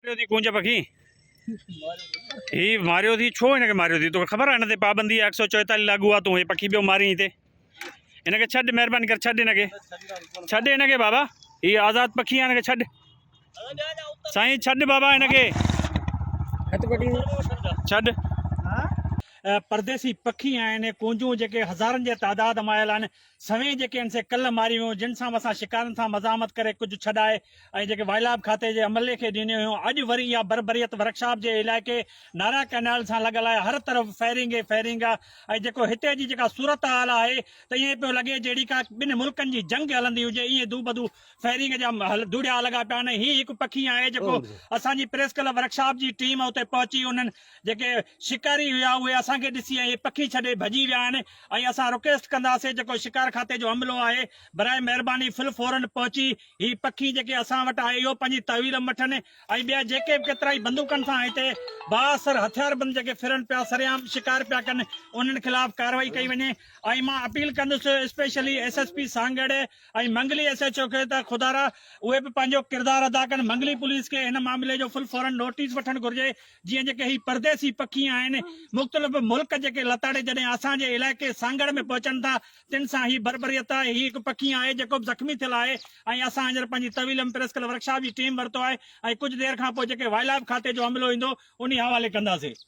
ماريو ٿي ڪونج پکي هي ماريو ٿي ڇو هن کي ماريو ٿي توکي خبر آهي هن تي پابندي آهي 144 لاڳو آهي تون هي پکي پيو مارين هتي هن کي ڇڏ مهرباني ڪر ڇڏ هن کي ڇڏ هن کي بابا هي آزاد پکي آهي هن کي ڇڏ سائين ڇڏ بابا هن کي ڇڏ پرديسي پکي آهن ڪونجون جيڪي هزارن جي تعداد ۾ آيل آهن سوين جيڪي آهن سي ڪلهه ماريون ويون جن سان به اسان شڪارين سان مزاحمت ڪري ڪجهه ڇڏائي ۽ جيڪي وائلاب کاتي جي عملي کي ڏنيون هيون اڄ وري اها بربريت ورڪشاپ جي علائقي نارا ڪئنال سان لڳل آهي هر طرف فائرنگ ئي فائرنگ آهي ۽ جيڪو هتي جي جيڪا صورتحال آهي ته ائين پيو لڳي جهڙي ڪا ٻن ملڪن جي جنگ هلندي هجي ائين دوبدو فائرنگ جا ڌوڙيا لڳا پيا آهن هي هڪ پکي آهي جيڪو اسان جي پريس ڪلب ورڪشاپ جي ٽيم اتي پهچي انهن جيڪي شڪاري هيا اهي اسان کي ڏسي ۽ پکي ڇڏي ڀڄي ويا آهن ۽ اسان رڪويسٽ ڪنداسين جيڪو شڪار کاتي جو عملو آهي برائي مهرباني فل فورن پهچي هي پکي جيڪي اسان وٽ آهي اهو پنهنجي تحويل م وٺن ۽ ٻيا جيڪي به ڪيترائي بندوقن سان هتي بااثر هٿياربند جيڪي ڦرن پيا سرعام شڪار پيا ڪن انهن خلاف ڪارروائي ڪئي وڃي ۽ مان اپيل ڪندس specially S S P Sanghar ۽ Mangli S H O کي ته خدارا اهي به پنهنجو ڪردار ادا ڪن منگلي پوليس کي هن معاملي جو فل فورن نوٽيس وٺڻ گهرجي جيئن جيڪي هي پرديسي پکي آهن مختلف ملڪ جيڪي لتاڙي جڏهن اسان جي علائقي سانگهڙ ۾ پهچن ٿا تن سان هي بربريت آهي هي هڪ پکي آهي جيڪو به زخمي ٿيل آهي ۽ اسان هينئر پنهنجي طويل ۾ پريس ڪلب ورڪشاپ جي ٽيم ورتو آهي ۽ ڪجهه دير کان پوء جيڪي وائلڊ لائف کاتي جو عملو ايندو انهي حوالي ڪنداسين.